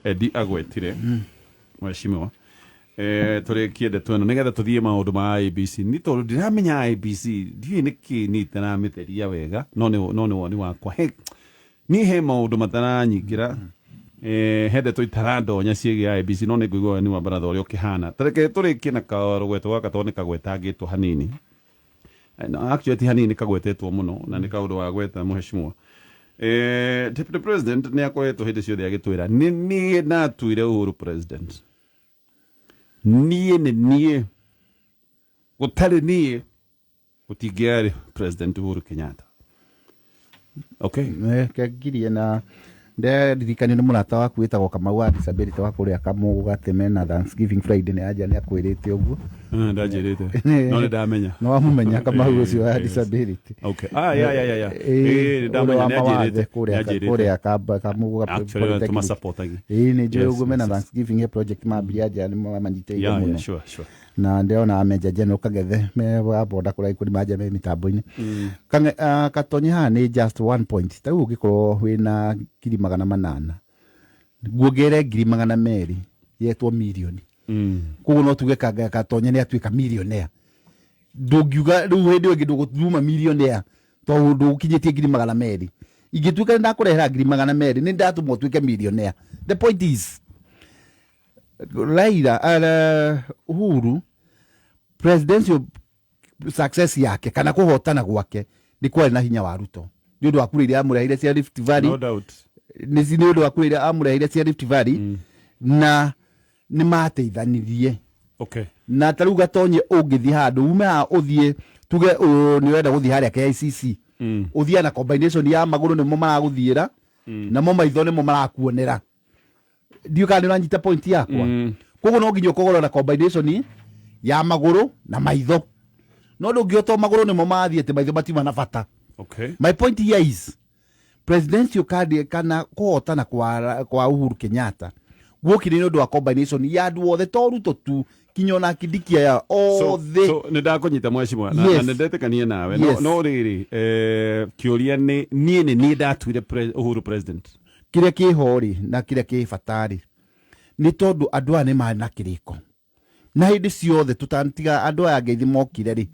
Edi agwetire mheshimiwa, tũrĩkie ndeto ĩno nĩgetha tũthiĩ maũndũ ma IEBC, nĩ tondũ ndiramenya IEBC, ndiũĩ nĩkĩ niĩ itaramĩtheria wega, no nĩ woni wakwa. He niĩ he maũndũ mataranyingĩra, he ndeto itarandonya ciĩgiĩ IEBC, no nĩ ngũigua woni wa baratha ũrĩa ũkĩhana. Tareke tũrĩkie na karũgweto gaka tondũ nĩ kagwetangĩtwo hanini. No, actually ti hanini, kagwetetwo mũno na nĩ kaũndũ wa gweta mheshimiwa. Deputy President nĩ akoretwo hĩndĩ ciothe agĩtwĩra, "Nĩ niĩ ndatuire Uhuru president, niĩ nĩ niĩ, gũtarĩ niĩ gũtingĩarĩ President Uhuru Kenyatta." Okay. Kengirie na nderirikanio nĩ mũrata waku wĩtagwo Kamau wa disability wa kũrĩa Kamũgũ Gateme na Thanksgiving Friday nĩ anja nĩ akwĩrĩte ũguo. Ah, ndanjĩrĩte no nĩ ndamenya. No wamũmenya Kamau ũcio wa disability? Okay, ah, yeah. Nĩ ndamenya, ũrĩa nĩ wa mawathe anjĩrĩte. Kũrĩa Nĩ anjĩrĩte. Kũrĩa Kamũgũ Actually Polytechnic. tũmasupportagi. Ĩĩ, nĩ njũĩ ũguo mena Thanksgiving he project mambirie anja nĩ manyitĩrĩire mũno. Na ndĩrona Major General Kagethe me wa boda kũrĩa ikundi manja me mĩtambo-inĩ. Katonye haha nĩ just one point. Ta rĩu ũngĩkorwo wĩna 800,000, nguongerere 200,000, yetwo mirioni. Koguo no tuge Katonye nĩ atuĩka millionaire. Ndũngiuga rĩu hĩndĩ ĩyo ĩngĩ ndũgũtuma millionaire tondũ ndũkinyĩtie 200,000. Ingĩtuĩka nĩ ndakũrehera 200,000, nĩ ndatũma ũtuĩke millionaire. The point is, Raila, Uhuru presidential success yake kana kũhotana gwake nĩ kwarĩ na hinya wa Ruto nĩ ũndũ wa kura iria amũreheire cia Rift Valley. No doubt. Nĩ ũndũ wa kura iria amũreheire cia Rift Valley na nĩ mateithanirie. Na ta rĩu Gatonye, ũngĩthiĩ handũ ume haha ũthiĩ tuge nĩ ũrenda gũthiĩ harĩa KICC, ũthiaga na combination ya magũrũ nĩmo maragũthiĩra, namo maitho nĩmo marakuonera. Ndiũ kana nĩ ũranyita point yakwa. Koguo no nginya ũkogorwo na combination ya magũrũ na maitho, no ndũngĩhota magũrũ nĩmo mathiĩ atĩ maitho matiuma na bata. My point here is presidential card kana kũhotana kwa Uhuru Kenyatta guokire nĩ ũndũ wa combination ya andũ othe, to Ruto tu, kinya ona Kindiki aya othe. So nĩ ndakũnyita mheshimiwa, na nĩ ndetĩkania nawe. No rĩrĩ, kĩũria nĩ niĩ nĩ niĩ ndatuire Uhuru president. Kĩrĩa kĩho rĩ na kĩrĩa kĩ bata rĩ nĩ tondũ andũ aya nĩ marĩ na kĩrĩko na hĩndĩ ciothe tũtatiga andũ aya angĩ mokire rĩ,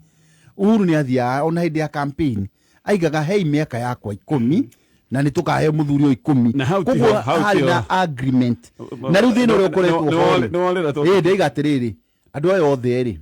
Uhuru nĩ athiaga ona hĩndĩ ya campaign aigaga, "Hei mĩaka yakwa 10 na nĩ tũkahe mũthuri ũyũ 10." Na hau tiho- Koguo hau harĩ tiho. na agreement na rĩu thĩna ũrĩa ũkoretwo ho rĩ, Nĩ worĩra tondũ- ĩĩ, ndaiga atĩrĩrĩ, andũ aya othe rĩ,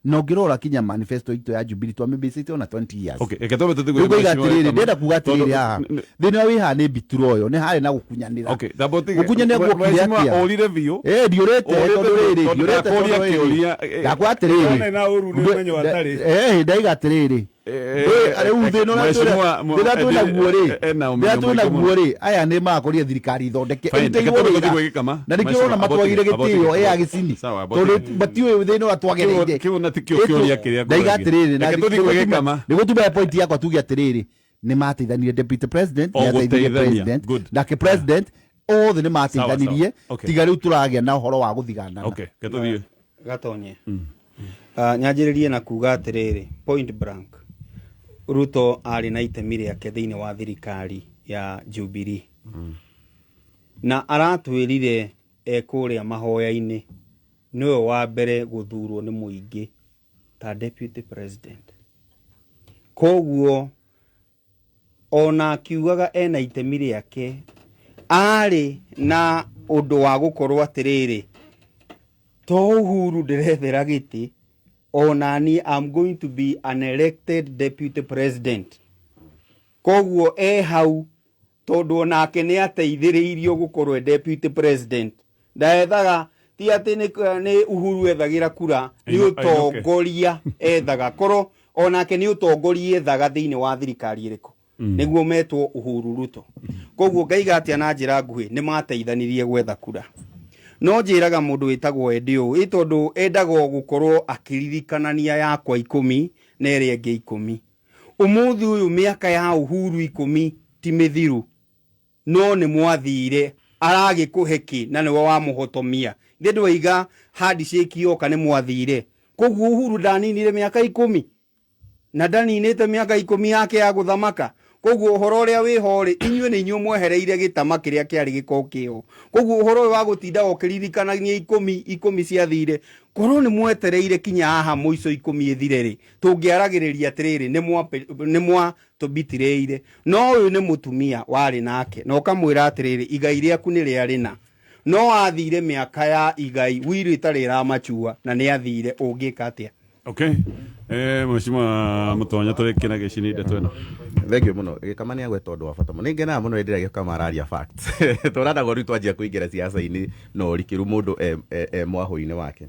na ũngĩrora kinya manifesto itũ ya Jubilee twamĩbĩcĩte ona 20 years. Okay, reke twambe tũthiĩ Rĩu ngaiga mheshimiwa atĩrĩrĩ, Kama. ndĩrenda kuga atĩrĩrĩ, Tondũ- haha thĩna wĩ haha nĩ mbituro ũyũ nĩ harĩ na gũkunyanĩra. Okay, tamba ũtige. Gũkunyanĩra guokire Mheshimiwa, atĩa? ũrire biũ. Ĩĩ, ndiũrĩte. Ũrĩte Tondũ biũ, rĩrĩ, tondũ ndiũrĩte ndakũria tondũ rĩrĩ. kĩũria, Ndakwa atĩrĩrĩ. Ndona na ũru nĩ ũmenyo atarĩ. Ndaiga atĩrĩrĩ, rĩu thĩna ũrĩa Mheshimiwa, thĩna twĩ naguo rĩ, ena ũmenyo thĩna twĩ mũingĩ naguo rĩ, aya nĩ marakorire thirikari ithondeke Fine, ĩrutĩirwo reke twambe wĩra. tũthiĩ gwĩ Gĩkama. Na nĩkĩo ũrona Mheshimiwa, matwagire abotire, gĩtĩo abotire. ĩ agĩcini Sawa, tondũ abotire. matiũĩ thĩna ũrĩa twagereire. Kĩu na tikĩo kĩũria kĩrĩa Ndaiga ngũragia. atĩrĩrĩ, na Reke tũthiĩ gwĩ Gĩkama. nĩgũtuma point yakwa tuge atĩrĩrĩ, nĩ mateithanirie. Deputy President O nĩ ateithirie gũteithania. president. Good. Nake president, othe nĩ mateithanirie. Sawa, sawa. Okay. Tiga rĩu tũragĩa na ũhoro wa gũthiganana. Okay, reke tũthiĩ. Gatonye, nyanjĩrĩrie na kuga atĩrĩrĩ, point blank, Ruto arĩ na itemi rĩake thĩinĩ wa thirikari ya Jubilee na aratwĩrire e kũrĩa mahoya-inĩ nĩwe wa mbere gũthurwo nĩ mũingĩ ta deputy president. Koguo ona akiugaga ena itemi rĩake, arĩ na ũndũ wa gũkorwo atĩrĩrĩ, to Uhuru ndĩrethera gĩtĩ, ona niĩ I'm going to be an elected deputy president. Koguo e hau tondũ onake nĩ ateithĩrĩirio gũkorwo e deputy president. Ndaethaga, ti atĩ nĩ Uhuru ethagĩra kura, nĩ ũtongoria ethaga. Korwo onake nĩ ũtongoria ethaga thĩinĩ wa thirikari ĩrĩkũ nĩguo metwo Uhuru Ruto. Koguo ngaiga atĩa na njĩra nguhĩ, nĩ mateithanirie gwetha kura. No njĩraga mũndũ wĩtagwo Eddie ũũ, ĩ tondũ endaga o gũkorwo akĩririkanania yakwa 10 na ĩrĩa ĩngĩ 10. Ũmũthĩ ũyũ mĩaka ya Uhuru 10 ti mĩthiru, no nĩ mwathire aragĩkũhe kĩ na nĩwe wamũhotomia. Ithe ndwaiga handshake yoka nĩ mwathire. Koguo Uhuru ndaninire mĩaka 10 na ndaninĩte mĩaka 10 yake ya gũthamaka. Koguo ũhoro ũrĩa wĩho rĩ, inyuĩ nĩ inyuĩ mwehereire gĩtama kĩrĩa kĩarĩ gĩko kĩo. Koguo ũhoro ũyũ wa gũtinda ũkĩririkanania 10 ciathire, korwo nĩ mwetereire kinya haha mũico 10 ĩthire rĩ, tũngĩaragĩrĩria atĩrĩrĩ, nĩ mwa tũbitirĩire. No ũyũ nĩ mũtumia warĩ nake na ũkamwĩra atĩrĩrĩ, igai rĩaku nĩ rĩa rĩna. No athire mĩaka ya igai wiru ĩtarĩ ĩramachua na nĩ athire, ũngĩka atĩa? Okay. Mheshimiwa Mutonya tũrĩkie na gĩcini ndeto ĩno. Thank you mũno. Gĩkama nĩ agweta ũndũ wa bata mũno. Nĩ ngenaga mũno hĩndĩ ĩrĩa Gĩkama araria facts. Tũranagwo rĩu twanjia kũingĩra siasa-inĩ na ũrikĩru mũndũ e mwahũ-inĩ wake.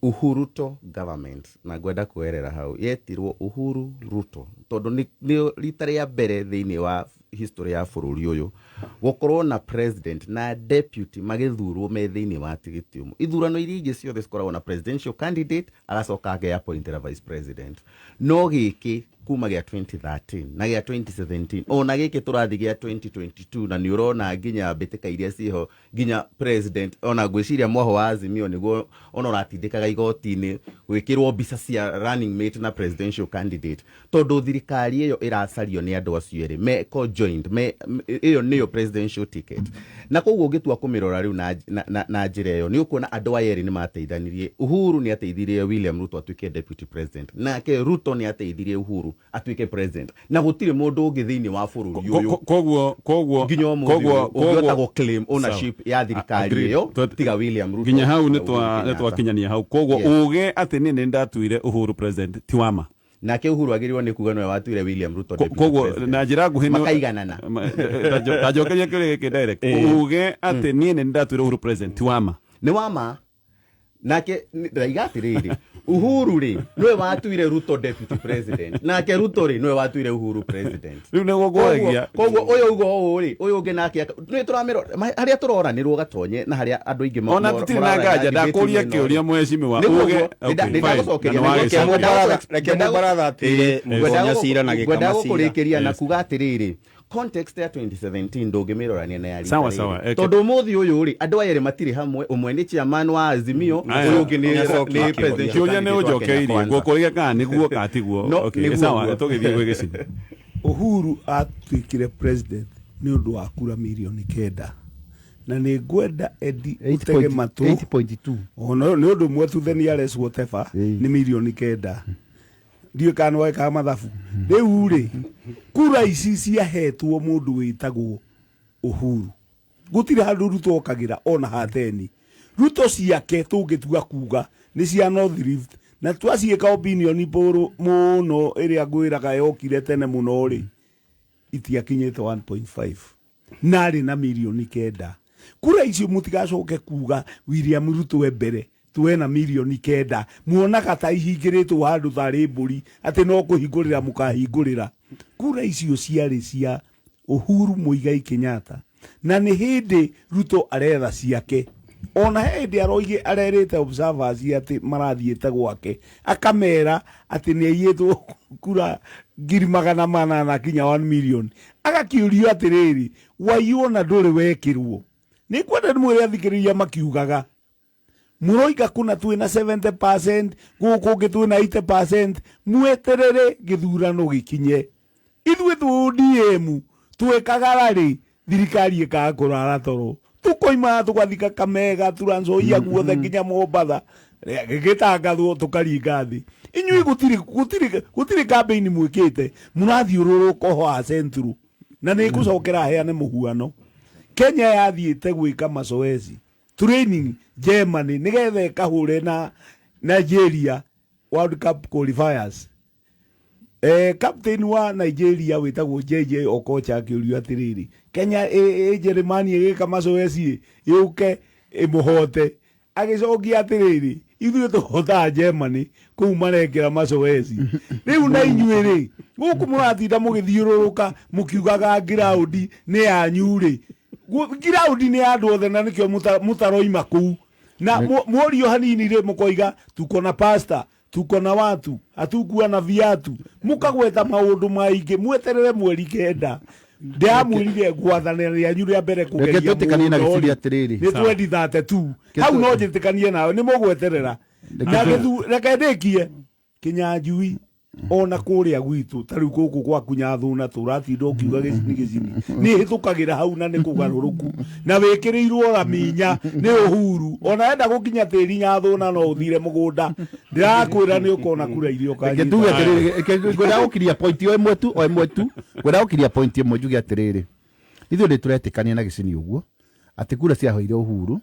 Uhuruto government, na ngwenda kuoerera hau, yetirwo Uhuru Ruto tondũ nĩ rita rĩa mbere thĩinĩ wa history ya bũrũri ũyũ gũkorwo na president na deputy magĩthurwo me thĩinĩ wa tigiti ũmwe. Ithurano iria ingĩ ciothe cikoragwo na presidential candidate agacoka akeappointĩra vice president. No gĩkĩ kuma gĩa 2013 na gĩa 2017 ona gĩkĩ tũrathiĩ gĩa 2022 na nĩ ũrona nginya mbĩtĩka iria ciĩho nginya president ona ngwĩciria mwaho wa Azimio nĩguo ona ũratindĩkaga igoti-inĩ gwĩkĩrwo mbica cia running mate na presidential candidate tondũ thirikari ĩyo ĩracario nĩ andũ acio erĩ me conjoined me ĩyo nĩyo presidential ticket. Na koguo ũngĩtua kũmĩrora rĩu na njĩra ĩyo nĩ ũkuona andũ aya erĩ nĩ mateithanirie. Uhuru nĩ ateithirie William Ruto atuĩke deputy president, nake Ruto nĩ ateithirie Uhuru atuĩke president, na gũtirĩ mũndũ ũngĩ thĩinĩ wa bũrũri ũyũ Koguo nginya ũmũthĩ ũyũ ũngĩhota gũ claim ownership ya thirikari ĩyo tiga William Ruto nginya hau nĩ twakinyania hau. Koguo uge atĩ niĩ nĩ ndatuire Uhuru president ti wama. Nake Uhuru agĩrĩirwo nĩ kuga nĩwe watuire William Ruto deputy Koguo president. na njĩra nguhĩ makaiganana. Tanjokeria kĩũria gĩkĩ direct. Uge atĩ niĩ nĩ ndatuire Uhuru president ti wama. Nĩ wama. Nake ndaiga atĩrĩrĩ, Uhuru rĩ nĩwe watuire Ruto deputy president, nake Ruto rĩ nĩwe watuire Uhuru president. Rĩu nĩguo ngũragia. Koguo ũyũ uga ũũ rĩ, ũyũ ũngĩ nake nĩ tũramĩrora harĩa tũroranĩrwo gatonye na harĩa andũ aingĩ ona tũtirĩ na nganja ndakũria kĩũria mheshimiwa uge. Reke mũbaratha atuire Mũtonya cira na Gĩkama Ngwenda gũkũrĩkĩria na kuga atĩrĩrĩ, context ya 2017 ndũngĩmĩrorania na ya rita Sawa, rĩrĩ. sawa, Tondũ ũmũthĩ ũyũ rĩ, andũ aya erĩ matirĩ hamwe, ũmwe nĩ chairman wa Azimio, ũyũ ũngĩ nĩ presidential Kĩũria nĩ candidate wa Kenya ũnjokeirie Kwanza. ngũkũria kana nĩguo kana tiguo. No, Okay, nĩguo sawa, guo. tũgĩthiĩ gwĩ gĩcini. Uhuru atuĩkire president nĩ ũndũ wa kura mirioni 9 na nĩ ngwenda Eddie ũtege matũ 8.2 Ona nĩ ũndũ ũmwe tu the nearest whatever nĩ mirioni 9. Ndiũĩ kana nĩwekaga mathabu. Rĩu rĩ, kura ici ciahetwo mũndũ wĩtagwo Uhuru. Gũtirĩ handũ Ruto okagĩra ona hateni. Ruto ciake tũngĩtua kuga nĩ cia North Rift, na twaciĩka opinion poll mũno ĩrĩa ngwĩraga yokire tene mũno rĩ, itiakinyĩte 1.5 na arĩ na mirioni 9. Kura icio mũtigacoke kuga William Ruto e mbere tuwe na mirioni 9. Muonaga ta ihingĩrĩtwo handũ tarĩ mbũri atĩ no kũhingũrĩra mũkahingũrĩra. Kura icio ciarĩ cia Uhuru Muigai Kenyatta, na nĩ hĩndĩ Ruto aretha ciake. Ona he hĩndĩ aroige arerĩte observers atĩ marathiĩte gwake, akamera atĩ nĩ aiyĩtwo kura 800,000 kinya 1 million. Agakĩũrio atĩrĩrĩ, waiywo na ndũrĩ wekĩrwo. Nĩ ngwenda ndĩmwĩre athikĩrĩria makiugaga mũroiga kũna twĩna 70%, gũkũ ũngĩ twĩna 80%, mweterere gĩthurano gĩkinye. Ithuĩ twĩ ODM twĩkaga rarĩ, thirikari ĩkaga kũrara toro, tũkoima tũgathiĩ Kakamega, Trans Nzoia guothe nginya Mombatha, gĩgĩtangathwo tũkaringa thĩ. Inyuĩ gũtirĩ campaign mwĩkĩte, mũrathiũrũrũka ho haha Central. Na nĩ ngũcokera heane mũhuano. Kenya yathiĩte gwĩka mazoezi training Germany nĩgetha ĩkahũre na Nigeria World Cup qualifiers. Captain wa Nigeria wĩtagwo JJ Okocha akĩũrio atĩrĩrĩ, Kenya ĩ Germany ĩgĩka mazoezi yũke ĩmũhote. Agĩcokia atĩrĩrĩ, ithuĩ tũhotaga Germany kũu marekĩra mazoezi. Rĩu na inyuĩ rĩ, gũkũ mũratinda mũgĩthiũrũrũka mũkiugaga ground nĩ yanyu rĩ. Ground nĩ ya andũ othe na nĩkĩo mũtaroima kũu. Na muorio hanini rĩ mũkoiga tuko na pastor, tuko na watu, hatukuwa na viatu. Mũkagweta maũndũ maingĩ, mweterere mweri 9. Ndĩramwĩrire gwathana rĩanyu rĩa mbere kũgeria Reke twĩtĩkanie na mũno gĩcuri rĩ. atĩrĩrĩ. Nĩ 2032. Hau no njĩtĩkanie nawe, nĩ mũgweterera. Na reke ndĩkie. Kinyanjui Ona kũrĩa gwitũ, ta rĩu gũkũ gwaku Nyathuna, tũratinda ũkiuga gĩcini gĩcini, niĩ hĩtũkagĩra hau na nĩ kũgarũrũku na wĩkĩrĩirwo raminya nĩ Uhuru. Ona enda gũkinya tĩri Nyathuna no ũthire mũgũnda, ndĩrakwĩra nĩ ũkona kura iria Reke tuge ũkanyita. atĩrĩrĩ, ngwenda gũkiria point o ĩmwe tu, o ĩmwe tu. Ngwenda gũkiria point ĩmwe njuge atĩrĩrĩ, ithuĩ nĩ tũretĩkania na gĩcini ũguo atĩ kura ciahoire Uhuru,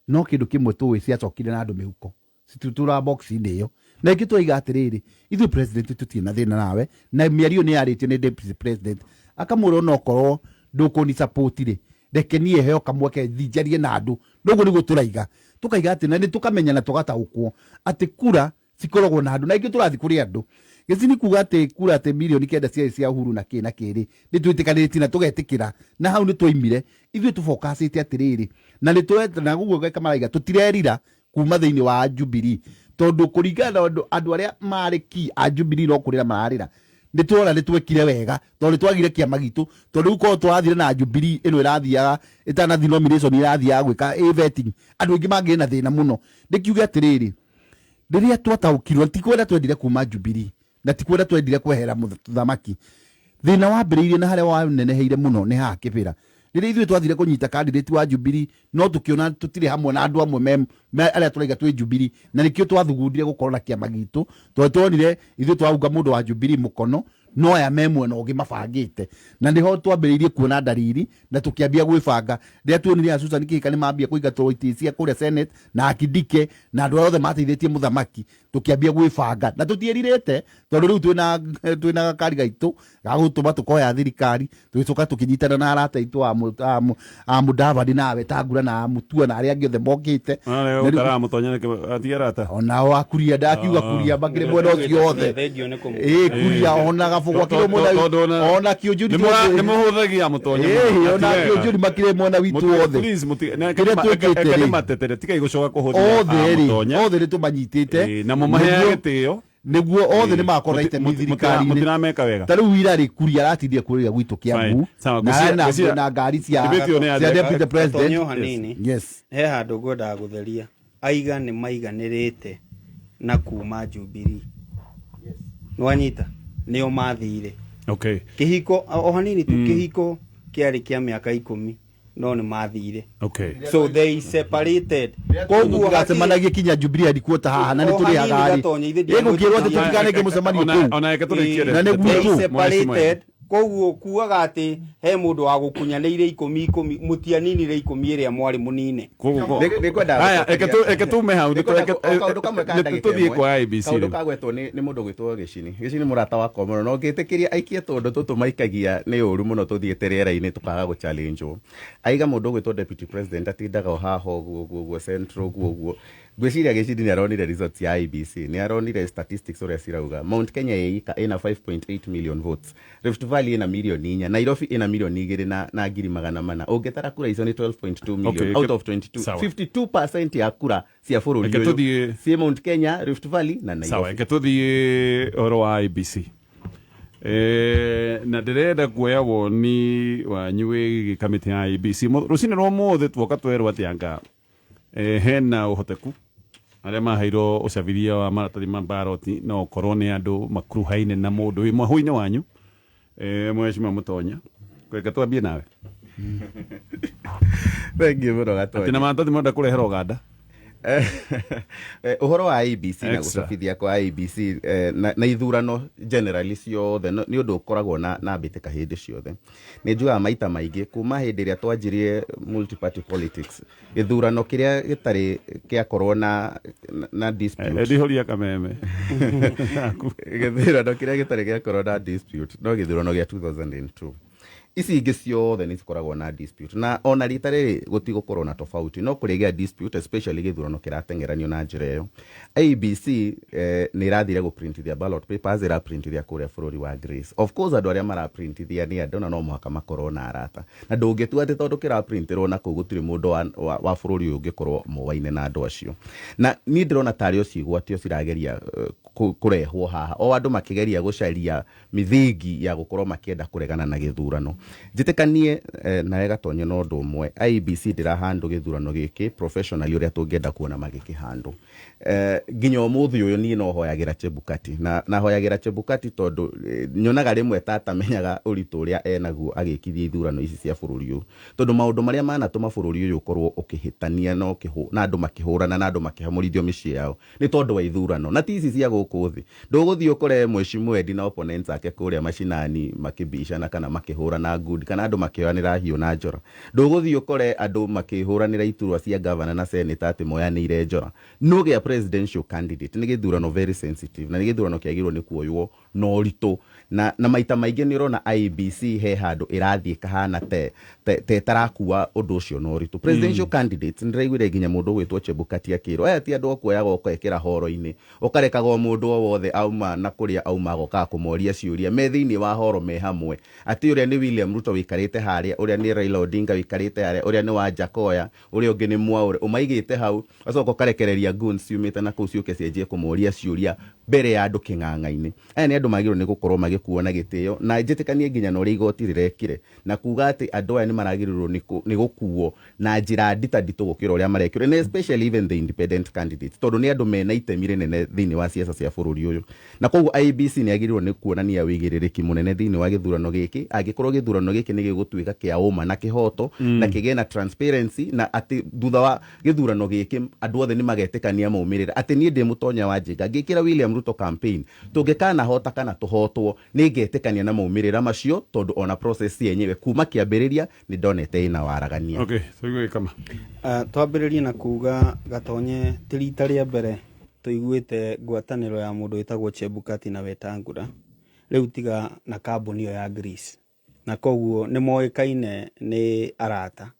no kĩndũ kĩmwe tũĩ ciacokire na andũ mĩhuko, citutũraga box-inĩ ĩyo. Na ingĩ twaiga atĩrĩrĩ, ithuĩ president tũtirĩ na thĩna nawe, na mĩario nĩ yarĩtio nĩ deputy president akamwĩra onokorwo ndũkũni support rĩ, reke niĩ heo kamweke thiĩ njarie na andũ. Noguo nĩguo tũraiga, tũkaiga atĩ na nĩ tũkamenya na tũgataũkwo atĩ kura cikoragwo na andũ, na ingĩ tũrathiĩ kũrĩ andũ. Gĩcini kuga atĩ kura atĩ 9,000,000 ciarĩ cia Uhuru na kĩ na kĩ rĩ, nĩ twĩtĩkanĩtie na tũgetĩkĩra, na hau nĩ twaimire. Ithuĩ tũbokacĩte atĩrĩrĩ, na nĩ tũreta na ũguo Geka maraiga tũtirerira kuma thĩinĩ wa Jubilee, tondũ kũringana na andũ arĩa marĩ ki a Jubilee no kũrĩra mararĩra. Nĩ tuona nĩ twekire wega tondũ nĩ twagire kĩama gitũ, tondũ rĩu korwo tũrathire na Jubilee ĩno ĩrathiaga ĩtanathiĩ nomination, ĩrathiaga gwĩka ĩ vetting, andũ aingĩ mangĩrĩ na thĩna mũno. Ndĩkiuge atĩrĩrĩ, rĩrĩa twataũkirwo ti kwenda twendire kuma Jubilee na ti kwenda twendire kwehera mũthamaki, thĩna wambĩrĩirie na harĩa waneneheire mũno nĩ haha Kĩbĩra, rĩrĩa ithuĩ twathire kũnyita candidate wa Jubilee, no tũkĩona tũtirĩ hamwe na andũ amwe me arĩa tũraiga twĩ Jubilee, na nĩkĩo twathugundire gũkorwo na kĩama gitũ, tondũ tuonire ithuĩ twaunga mũndũ wa Jubilee mũkono, no aya me mwena ũngĩ mabangĩte, na nĩho twambĩrĩirie kuona ndariri na tũkĩambia gwĩbanga rĩrĩa tuonire a Susan Kihika nĩ mambia kũingatwo itĩ cia kũrĩa Senate na Akindike na andũ arĩa othe mateithĩtie mũthamaki, tũkĩambia gwĩbanga na tũtiĩrirĩte, tondũ rĩu twĩna gakari gaitũ ga gũtũma tũkoya thirikari. Tũgĩcoka tũkĩnyitana na arata aitũ a Mudavadi na Wetangula na Mutua na arĩa angĩ othe mokĩte. Onao akuria, ndakiuga kuria makĩrĩ mwena ũcio othe. Thengiũ nĩ kũmũ. Ĩ kuria ona gabũgũ akĩrĩ mwena ona kĩũnjũri. Nä må hå thagia må tonye. Ĩ ona kĩũnjũri makĩrĩ mwena witũ othe. Kĩrĩa twĩkĩte rĩ, matetere tigai gå coka kå hå othe rĩ, othe nĩ tũmanyitĩte na må maheage gä tä o. Nĩguo othe nĩ magakorwo na itemi thirikari-inĩ. Mũtirameka wega. Ta rĩu ira rĩ, kuria aratindire kũrĩa gwitũ Kiambu. Fine. Sawa, na na ngari cia Debate ĩyo nĩ cia deputy president. Gatonyo hanini. Yes. He handũ ngwendaga gũtheria. Aiga nĩ maiganĩrĩte na kuma Jubilee, nĩwanyita, nĩo mathire. Kĩhiko o hanini tu, kĩhiko kĩarĩ kĩa mĩaka 10, no nĩ mathire. So they separated, koguo tũgacemanagia kinya Jubilee headquarter haha na nĩ O hanini tũrĩhaga rĩ. Gatonye, ithe Ĩgũkĩrwo atĩ tũtikanenge mũcemanio kũu. Ona reke tũrĩkie. Na nĩ They gwitũ. separated, koguo kuaga atĩ he mũndũ wa gũkunyanĩire 10 10, mũtianinire 10 ĩrĩa mwarĩ mũnine. Nĩngwendaga Haya, reke tume hau. Nĩngwenda o kaũndũ kamwe ka ndagĩka Tũthiĩ ĩmwe. kwa IBC Kaũndũ rĩu. kagwetwo nĩ mũndũ gwĩtwo Gĩcini. Gĩcini mũrata wakwa mũno, na ũngĩtĩkĩria aikie tũndũ tũtũ maikagia nĩ ũru mũno tũthiĩte rĩera-inĩ tũkaga gũ-challenge-wo. Aiga mũndũ ũgwĩtwo deputy president atindaga o haha ũguo ũguo ũguo central ũguo ũguo. Ngwĩciria Gĩcini nĩ aronire results ya IEBC, nĩ aronire statistics ũrĩa cirauga. Mount Kenya ĩ ika ĩna 5.8 million votes, Rift Valley ĩna 4 million, Nairobi ĩna 2.4 million na 400,000. Ũngĩtara kura icio nĩ 12.2 million out of 22. Sawa. 52% ya kura cia bũrũri Reke ũyũ ciĩ Mount Kenya, Rift Valley na Sawa, Nairobi. reke tũthiĩ ũhoro wa IEBC. Na ndĩrenda kuoya woni wanyu wĩgiĩ kamĩtĩ ya IEBC. Rũcinĩ rwa ũmũthĩ tuoka twerwo atĩ anga hena ũhoteku arĩa maheirwo ũcabithia wa maratathi ma baroti no ũkorwo nĩ andũ makuruhaine na mũndũ wĩ mwahũ-inĩ wanyu. Mheshimiwa Mũtonya, reke twambie nawe. Thank you mũno atĩ Gatonye. Na maratathi marenda kũrehera Ũganda. Ũhoro wa IEBC na Extra. gũcabithia kwa IEBC na ithurano generally ciothe nĩ ũndũ ũkoragwo na mbĩtĩka hĩndĩ ciothe. Nĩ njugaga maita maingĩ kuma hĩndĩ ĩrĩa twanjirie multi-party politics, gĩthurano kĩrĩa gĩtarĩ gĩakorwo na dispute, Ndihoria kameme. Gĩthurano kĩrĩa gĩtarĩ gĩakorwo na dispute no gĩthurano gĩa 2002. Ici ingĩ ciothe nĩ cikoragwo na dispute, na ona rita rĩrĩ gũtigũkorwo na tofauti, no kũrĩgĩa dispute, especially gĩthurano kĩrateng'eranio na njĩra ĩyo. IEBC nĩ ĩrathire gũprintithia ballot papers, ĩraprintithia kũrĩa bũrũri wa Greece. Of course andũ arĩa maraprintithia nĩ andũ na no mũhaka makorwo na arata, na ndũngĩtua atĩ tondũ kĩraprintirwo na kũu gũtirĩ mũndũ wa bũrũri ũyũ ũngĩkorwo moaine na andũ acio. Na niĩ ndĩrona tarĩ o ciĩgwatio cirageria. Kũrehwo haha o andũ makĩgeria gũcaria mithingi ya gũkorwo makĩenda kũregana na gĩthurano. Njĩtĩkanie nawe Gatonye na ũndũ ũmwe, IEBC ndĩrahandũ gĩthurano gĩkĩ professionally ũrĩa tũngĩenda kuona magĩkĩhandũ. Nginya ũmũthĩ ũyũ niĩ no hoyagĩra Chebukati, na hoyagĩra Chebukati tondũ nyonaga rĩmwe ta atamenyaga ũritũ ũrĩa enaguo agĩkithia ithurano ici cia bũrũri ũyũ, tondũ maũndũ marĩa manatũma bũrũri ũyũ ũkorwo ũkĩhĩtania na andũ makĩhũrana na andũ makĩhamũrithio mĩciĩ yao nĩ tondũ wa ithurano, na ti ici cia gũkũ thĩ. Ndũgũthiĩ ũkore Mheshimiwa Eddie na opponents ake kũrĩa macinani makĩbicana kana makĩhũrana ngundi kana andũ makĩoyanĩra hiũ na njora. Ndũgũthiĩ ũkore andũ makĩhũranĩra iturwa cia governor na senator atĩ moyanĩire njora. No gĩa presidential candidate nĩ gĩthurano very sensitive na nĩ gĩthurano kĩagĩrĩirwo nĩ kuoywo na ũritũ, na maita maingĩ nĩ ũrona IEBC he handũ ĩrathiĩ ĩkahana te ĩtarakua ũndũ ũcio na ũritũ. Presidential candidates, nĩ ndĩraiguire nginya mũndũ ũgwĩtwo Chebukati akĩrwo, aya ti andũ a kuoyaga ũkekĩra horo-inĩ, ũkarekaga o mũndũ o wothe auma na kũrĩa auma agokaga kũmoria ciũria me thĩinĩ wa horo me hamwe, atĩ ũrĩa nĩ William Ruto wĩikarĩte harĩa, ũrĩa nĩ Raila Odinga wĩikarĩte harĩa, ũrĩa nĩ Wanjakoya, ũrĩa ũngĩ nĩ Mwaũre, ũmaigĩte hau, ũgacoka ũkarekereria goons ciumĩte na kũu ciũke cianjie kũmoria ciũria mbere ya andũ kĩng'ang'a-inĩ. Aya nĩ andũ magĩrĩirwo nĩ gũkorwo magĩkuo na gĩtĩo, na njĩtĩkanie nginya na ũrĩa igoti rĩrekire, na kuga atĩ andũ aya nĩ maragĩrĩirwo nĩ gũkuo na njĩra nditanditũ gũkĩra ũrĩa marekĩrwo, and especially even the independent candidates, tondũ nĩ andũ mena itemi rĩnene thĩinĩ wa siasa cia bũrũri ũyũ. Na koguo IEBC nĩ yagĩrĩirwo nĩ kuonania wĩigĩrĩrĩki mũnene thĩinĩ wa gĩthurano gĩkĩ, angĩkorwo gĩthurano gĩkĩ nĩ gĩgũtuĩka kĩa ũma na kĩhoto, na kĩgĩe na transparency, na atĩ thutha wa gĩthurano gĩkĩ andũ othe nĩ magetĩkania maumĩrĩra, atĩ niĩ ndĩ Mũtonya wa Njenga ngĩkĩra William Ruto campaign, tũngĩkanahota kana tũhotwo, nĩ ngetĩkania na maumĩrĩra macio, tondũ ona process yenyewe kuma kĩambĩrĩria nĩ ndonete ĩna waragania. Okay, tũigue Gĩkama. Twambĩrĩrie na kuga Gatonye ti rita rĩa mbere tũiguĩte ngwatanĩro ya mũndũ wĩtagwo Chebukati na Wetangula, rĩu tiga na kambuni ĩyo ya Greece, na koguo nĩ moĩkaine nĩ arata,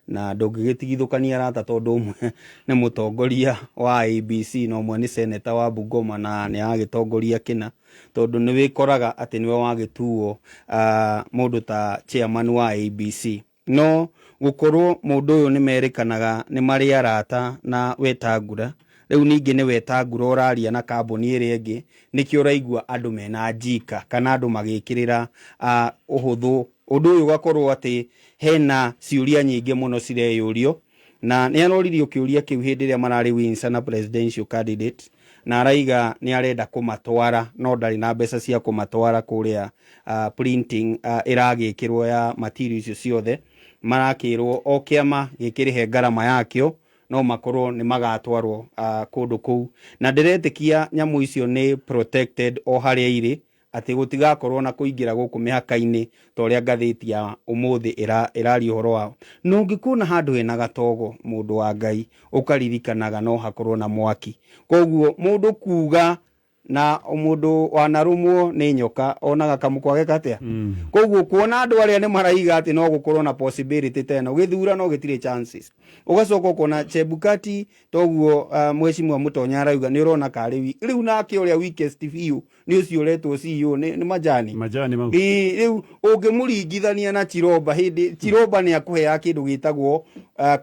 na ndũngĩgĩtigithũkania arata tondũ ũmwe nĩ mũtongoria wa IEBC na ũmwe nĩ seneta wa Bungoma na nĩ aragĩtongoria kĩna, tondũ nĩ wĩkoraga atĩ nĩwe wagĩtuo mũndũ ta chairman wa IEBC. No gũkorwo mũndũ ũyũ nĩ merĩkanaga nĩ marĩ arata na Wetangula, rĩu ningĩ nĩ Wetangula ũraria na kambuni ĩrĩa ĩngĩ, nĩkĩo ũraigua andũ mena njika kana andũ magĩkĩrĩra ũhũthũ. Ũndũ ũyũ ũgakorwo atĩ hena ciũria nyingĩ mũno cireyũrio, na nĩ aroririo kĩũria kĩu hĩndĩ ĩrĩa mararĩ Windsor na presidential candidate, na araiga nĩ arenda kũmatwara no ndarĩ na mbeca cia kũmatwara kũrĩa printing ĩragĩkĩrwo ya material icio ciothe. Marakĩrwo o kĩama gĩkĩrĩhe ngarama yakĩo, no makorwo nĩ magatwarwo kũndũ kũu, na ndĩretĩkia nyamũ icio nĩ protected o harĩa irĩ, atĩ gũtigakorwo na kũingĩra gũkũ mĩhaka-inĩ ta ũrĩa ngathĩti ya ũmũthĩ ĩraria ũhoro wao. Na ũngĩkuona handũ hena gatogo, mũndũ wa Ngai, ũkaririkanaga no hakorwo na mwaki. Koguo mũndũ kuga na mũndũ wanarũmwo nĩ nyoka onaga kamũkwa geka atĩa. Koguo kuona andũ arĩa nĩ maraiga atĩ no gũkorwo na possibility ta ĩno, gĩthurano gĩtirĩ chances. Ũgacoka ũkona Chebukati toguo Mheshimiwa Mũtonya arauga nĩ ũrona karĩ rĩu nake ũrĩa weakest biũ nĩ ũcio ũretwo CEO nĩ Majani. Majani mau. Ĩĩ, rĩu ũngĩmũringithania na Chiromba, hĩndĩ Chiromba nĩ akũheaga kĩndũ gĩtagwo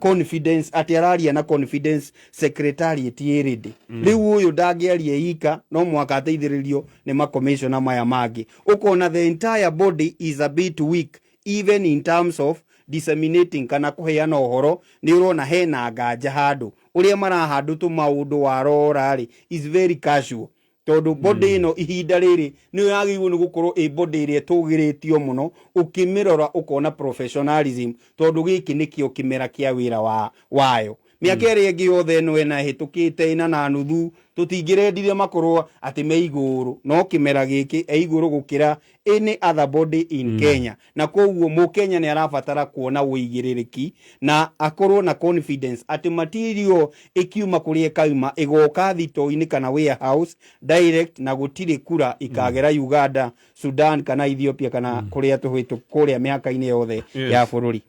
confidence, atĩ araria na confidence secretariat ĩ ready. Rĩu ũyũ ndangĩaria ika, no mũhaka ateithĩrĩrio nĩ makomishona maya mangĩ. Ũkona the entire body is a bit weak even in terms of disseminating kana kũheana ũhoro. Nĩ ũrona hena nganja handũ ũrĩa marahandũ tũmaũndũ warora rĩ is very casual, tondũ body ĩno ihinda rĩrĩ nĩyo yagĩrĩirwo nĩ gũkorwo ĩ body ĩrĩa ĩtũgĩrĩtio mũno, ũkĩmĩrora ũkona professionalism, tondũ gĩkĩ nĩkĩo kĩmera kĩa wĩra wayo. Mĩaka ĩrĩa ĩngĩ yothe ĩno ĩna ĩhĩtũkĩte ĩna na nuthu tũtingĩrendire makorwo atĩ me igũrũ, no kĩmera gĩkĩ e igũrũ gũkĩra any other body in Kenya, na koguo mũkenya nĩ arabatara kuona ũigĩrĩrĩki na akorwo na confidence atĩ material ĩkiuma kũrĩa ĩkauma ĩgoka thito-inĩ kana warehouse direct, na gũtirĩ kura ikagera Uganda, Sudan kana Ethiopia kana kũrĩa tũhĩtũ kũrĩa mĩhaka-inĩ yothe ya bũrũri.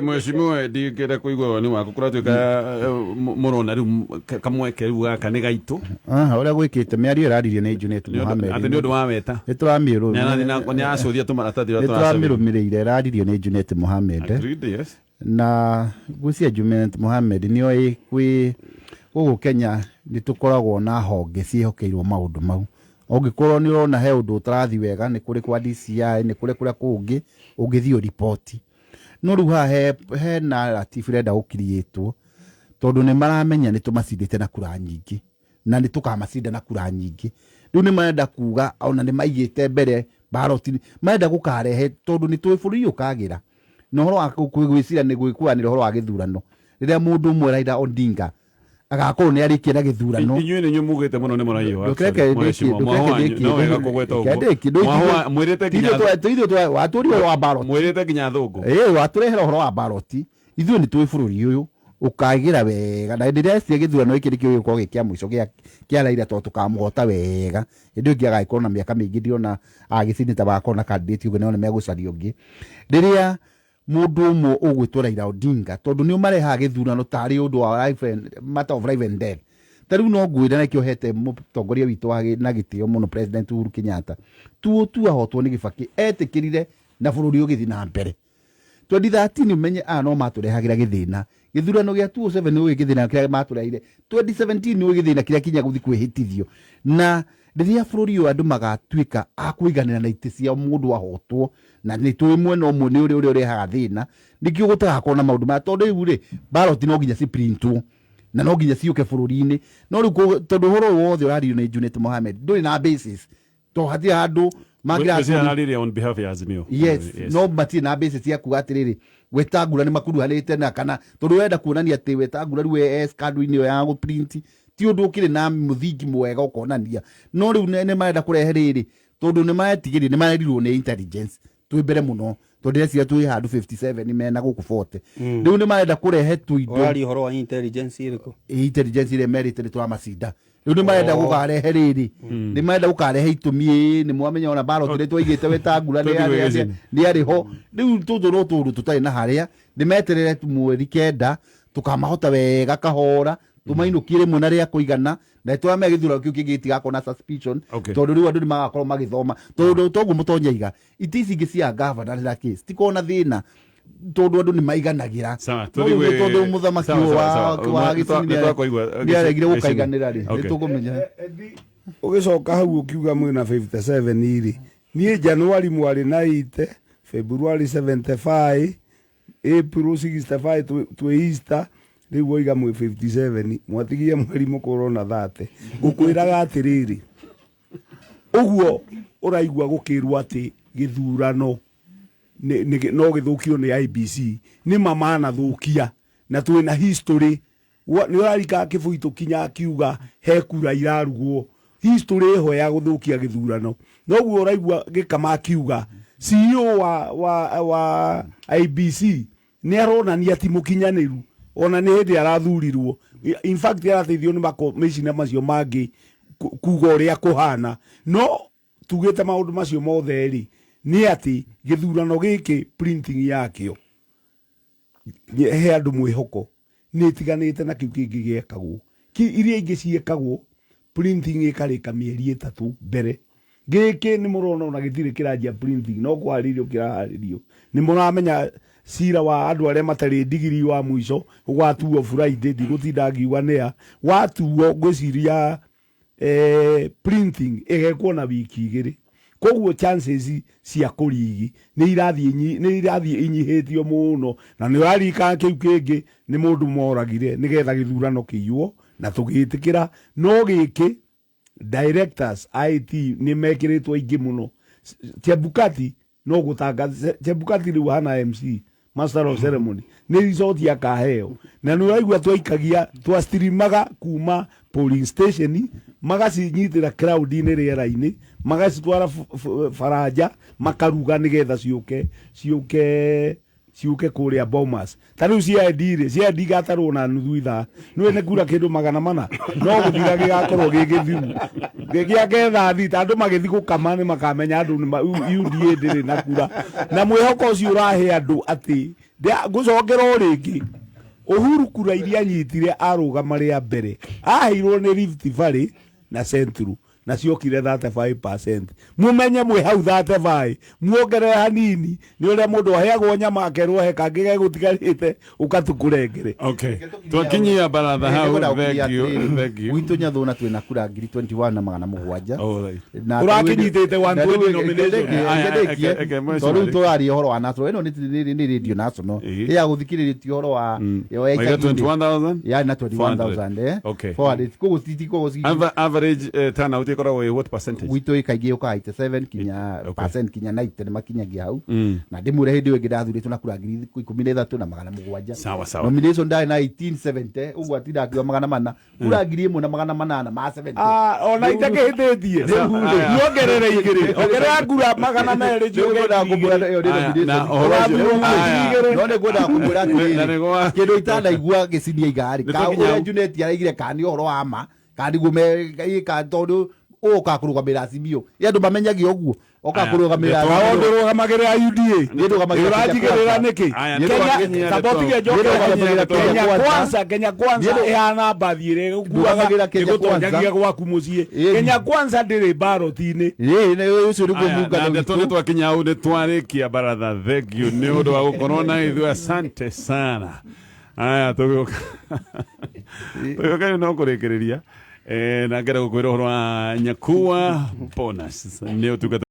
Mheshimiwa, ndingĩenda kũigua woni waku kũratuĩka mũrona rĩu kamweke rĩu gaka nĩ gaitũ. Aha, ũrĩa gwĩkĩte mĩario ĩraririe nĩ Junet Mohamed. Atĩ nĩ ũndũ wa weta nĩ tũramĩrũ nĩ aracũthia tũmaratathi ũrĩa nĩ tũracabithia. Tũramĩrũmĩrĩire, ĩraririo nĩ Junet Mohamed. Agreed, yes. Na ngwĩciria Junet Mohamed nĩoĩ kwĩ Gũkũ Kenya nĩ tũkoragwo na honge ciĩhokeirwo maũndũ mau. Ũngĩkorwo nĩ ũrona he ũndũ ũtarathiĩ wega, nĩ kũrĩ kwa DCI, nĩ kũrĩ kũrĩa kũngĩ ũngĩthiĩ ũriboti. No rĩu haha he narrative ĩrenda gũkiriĩtwo tondũ nĩ maramenya nĩ tũmacindĩte na kura nyingĩ na nĩ tũkamacinda na kura nyingĩ. Rĩu nĩ marenda kuga ona nĩ maigĩte mbere ballot, marenda gũkarehe tondũ nĩ tũĩ bũrũri ũkagĩra na ũhoro wa gwĩciria nĩ gwĩkũranĩra ũhoro wa gĩthurano rĩrĩa mũndũ ũmwe Raila Odinga agakorwo nĩ arĩkia na gĩthurano. Inyuĩ nĩ inyuĩ mugĩte mũno nĩ mũraiywo. Ndũkereke ndĩkie, ndũkereke ndĩkie. No wega kũgweta ũguo. Ndĩkie, Mwahũa- mwĩrĩte nginya ithuĩ watũria ũhoro wa ballot. Mwĩrĩte nginya thũngũ. Ĩĩ, watũrehera ũhoro wa ballot. Ithuĩ nĩ tũĩ bũrũri ũyũ ũkagĩra wega na hĩndĩ ĩrĩa cia gĩthurano gĩkĩ nĩkĩo gĩgũkorwo gĩ kĩa mũico kĩa Raila tondũ tũkamũhota wega. Hĩndĩ ĩyo ĩngĩ agagĩkorwo na mĩaka mĩingĩ, ndirona agĩcinĩ ta bagakorwo na candidate ũngĩ, no nĩ megũcaria ũngĩ. Rĩrĩa mũndũ ũmwe ũgwĩtwo Raila Odinga, tondũ nĩ marehaga gĩthurano tarĩ ũndũ wa life and, matter of life and death. Ta rĩu no ngwĩre na nĩkĩo hete mũtongoria witũ wa na gĩtĩo mũno President Uhuru Kenyatta, tuo ahotwo nĩ Gĩbakĩ, etĩkĩrire na bũrũri ũgĩthiĩ na mbere. 2013 ũmenye aya no matũrehagĩra gĩthĩna. Gĩthurano gĩa 2007 nĩ ũĩ gĩthĩna kĩrĩa matũrehire. 2017 nĩ ũĩ gĩthĩna kĩrĩa kinya gũthiĩ kwĩhĩtithio. Na rĩrĩa bũrũri ũyũ andũ magatuĩka a kũiganĩra na itĩ ciao mũndũ ahotwo, na nĩ tũĩ mwena ũmwe nĩ ũrĩa ũrĩa ũrehaga thĩna, nĩkĩo gũtagakorwo na maũndũ maya, tondũ rĩu rĩ ballot no nginya ciprintwo na no nginya ciũke bũrũri-inĩ. No rĩu tondũ ũhoro ũyũ wothe ũrario nĩ Junet Mohamed ndũrĩ na basis, to hatirĩ handũ mangĩratũria. Ararĩria on behalf ya Azimio. Yes, no matirĩ na basis ya kuga atĩrĩrĩ Wetangula nĩ makuruhanĩte na kana, tondũ ũrenda kuonania atĩ Wetangula rĩu e scandal-inĩ ĩyo ya gũprint, ti ũndũ ũkĩrĩ na mũthingi mwega ũkonania. No rĩu nĩ marenda kũrehe rĩrĩ tondũ nĩ maretigĩria, nĩ marerirwo nĩ intelligence twĩ mbere mũno, tondũ ndĩreciria twĩ handũ 57 mena gũkũ 40. Rĩu nĩ marenda kũrehe tũindo. Ũraria ũhoro wa intelligence ĩrĩkũ? Intelligence ĩrĩa merĩte nĩ tũramacinda. Rĩu nĩ marenda gũkarehe rĩrĩ, nĩ marenda gũkarehe itũmi, ĩĩ nĩ mwamenya ona ballot nĩ twaigĩte Wetangula Tũthiĩ gwĩgĩcini. nĩ arĩ ho. Rĩu tũtũ no tũndũ tũtarĩ na harĩa, nĩ meterere mweri 9 tũkamahota wega kahora, tũmainũkie rĩmwe na rĩa kũigana, na tũramenya gĩthurano kĩu kĩngĩ gĩtigakorwo na suspicion, tondũ rĩu andũ nĩ magakorwo magĩthoma, tondũ toguo mũtonya iga itĩ ici ingĩ cia gavana na kĩ citikorwo na thĩna, tondũ andũ nĩ maiganagĩra. Sawa, No rĩu tũthiĩ tondũ mũthamaki sawa, ũyũ sawa, sawa. wa gĩcini Nĩ twakũigua, nĩ aregire gĩcini. gũkaiganĩra rĩ, nĩ tũkũmenya. Ũgĩcoka hau ũkiuga mwĩna 57 rĩ, niĩ January mwarĩ na 80, February 75, April 65, twĩ Easter, rĩu woiga mwĩ 57, mwatigie mweri mũkorwo na 30. Ngũkwĩraga atĩrĩrĩ, ũguo ũraigua gũkĩrwo atĩ gĩthurano no gĩthũkio nĩ IBC, nĩ ma manathũkia, na twĩna history. Nĩ ũrarika Kĩbũitũ kinya akiuga he kura irarugwo, history ĩho ya gũthũkia gĩthurano. Noguo ũraigua Gĩkama akiuga CEO wa IBC nĩ aronania ti mũkinyanĩru, ona nĩ hĩndĩ arathurirwo. In fact arateithio nĩ makomishina macio mangĩ kuga ũrĩa kũhana. No tugĩte maũndũ macio mothe rĩ, nĩ atĩ gĩthurano gĩkĩ printing yakĩo he andũ mwĩhoko nĩ ĩtiganĩte na kĩu kĩngĩ gĩekagwo. Iria ingĩ ciĩkagwo printing ĩkarĩka mĩeri 3 mbere. Gĩkĩ nĩ mũrona ona gĩtirĩ kĩranjia printing, no kũharĩrio kĩraharĩrio. Nĩ mũramenya cira wa andũ arĩa matarĩ ndigiri wa mũico ũgatuo Friday, ndigũtinda ngiuga nĩa watuo, ngwĩciria printing ĩgekwo na wiki 2. Koguo chances cia kũrigi nĩ irathiĩ inyihĩtio mũno. Na nĩ ũraririkana kĩu kĩngĩ nĩ mũndũ moragire nĩgetha gĩthurano kĩiywo na tũgĩtĩkĩra. No gĩkĩ directors IT nĩ mekĩrĩtwo aingĩ mũno. Chebukati no gũtangatha, Chebukati rĩu hana MC, Master of Ceremony, nĩ resort akaheo. Na nĩ ũraigua twaikagia, twastreamaga kuma polling station, magacinyitĩra crowd-inĩ rĩera-inĩ, magacitwara baranja, makaruga nĩgetha ciũke kũrĩa Bomas. Ta rĩu CID rĩ, CID igatarwo na nuthu ithaa. Nĩũĩ nĩ kura kĩndũ 400, no gũthira gĩgakorwo gĩ gĩthiru. Gĩa ketha thita, andũ magĩthiĩ gũkama nĩ makamenya andũ nĩ UDA ndĩrĩ na kura. Na mwĩhoko ũcio ũrahe andũ atĩ, ngũcokera o rĩngĩ, Uhuru kura iria anyitire arũgama rĩa mbere, aheirwo nĩ Rift Valley na Central. Na ciokire 35%. Mumenye mwĩ hau 35, muongerere hanini nĩ ũrĩa mũndũ aheagwo nyama akerwo he kangĩ gegũtigarĩte ũkatukũrengere. Okay, twakinyia baratha hau. Thank you, thank you. Gwitũ Nyathũna twĩna kura 21,700. All right. Na Ũrakinyitĩte 120 nomination. Ndekie. Eke, Tondũ rĩu tũraria ũhoro wa national, ĩno nĩ radio national ya gũthikĩrĩria, ti ũhoro wa ya Waiga icagi-inĩ. 21,000? Yarĩ na 21,000. Okay. 400. Koguo koguo Average turnout ĩkoragwo ĩ what percentage? Gwitũ kaingĩ yũkaga 87 kinya percent kinya 90, nĩ makinyagia hau. Na ndĩmwĩre hĩndĩ ĩyo ĩngĩ ndathurĩtwo na kura 13,700. Sawa sawa. Nomination ndarĩ na 1870, ũguo atinda akiuga 400, kura 1870. Ah, ona itakĩhĩtĩtie. Muongerere igĩrĩ, ongerera ngura 200. Rĩu ngwendaga kũmwĩra ĩyo nĩ Aya, nomination. na ũhoro ũcio- Ũrathurwo Aya. ngiri igĩrĩ. No nĩ ngwendaga kũmwĩra Na atĩrĩrĩ, nĩguo- kĩndũ itanaigua gĩcinia igarĩ Nĩ ka twakinya ũrĩa hau. Junet araigire, kana nĩ ũhoro wa ma kana nĩguo ka tondũ ũka kũrũgamĩrĩra Azimio, ĩ andũ mamenyagia ũguo oka Aya, kũrũgamĩrĩra ndeto- Kao Azimio. ndũrũgamagĩrĩra UDA. Niĩ ndũgamagĩrĩra Ũranjigĩrĩra Kenya. nĩkĩ? Aya, Niĩ Kenya ndũgamagĩrĩra tabotige Ndeto. njoke. Nĩndũgamagĩrĩra Kenya Kenya Kwanza. Kwanza, Kenya Kwanza Niĩ ĩhana mbathi ĩrĩa ĩgũkuaga Ndũgamagĩrĩra Kenya ĩgũtonyagia Kwanza. gwaku mũciĩ. Ĩĩ. Kenya Kwanza ndĩrĩ baroti-inĩ. Ĩĩ, ũcio nĩguo Aya, na mũngano ndeto witũ. nä twakinya hau nä twarä kia baratha. Thank you nä å ndå wa gå korwo na ithuä, asante sana. Aya, tå gä å ka no kå rä kä rä ria na ngenda gå kwä ra å horo wa nyakua bonus nä å tungata.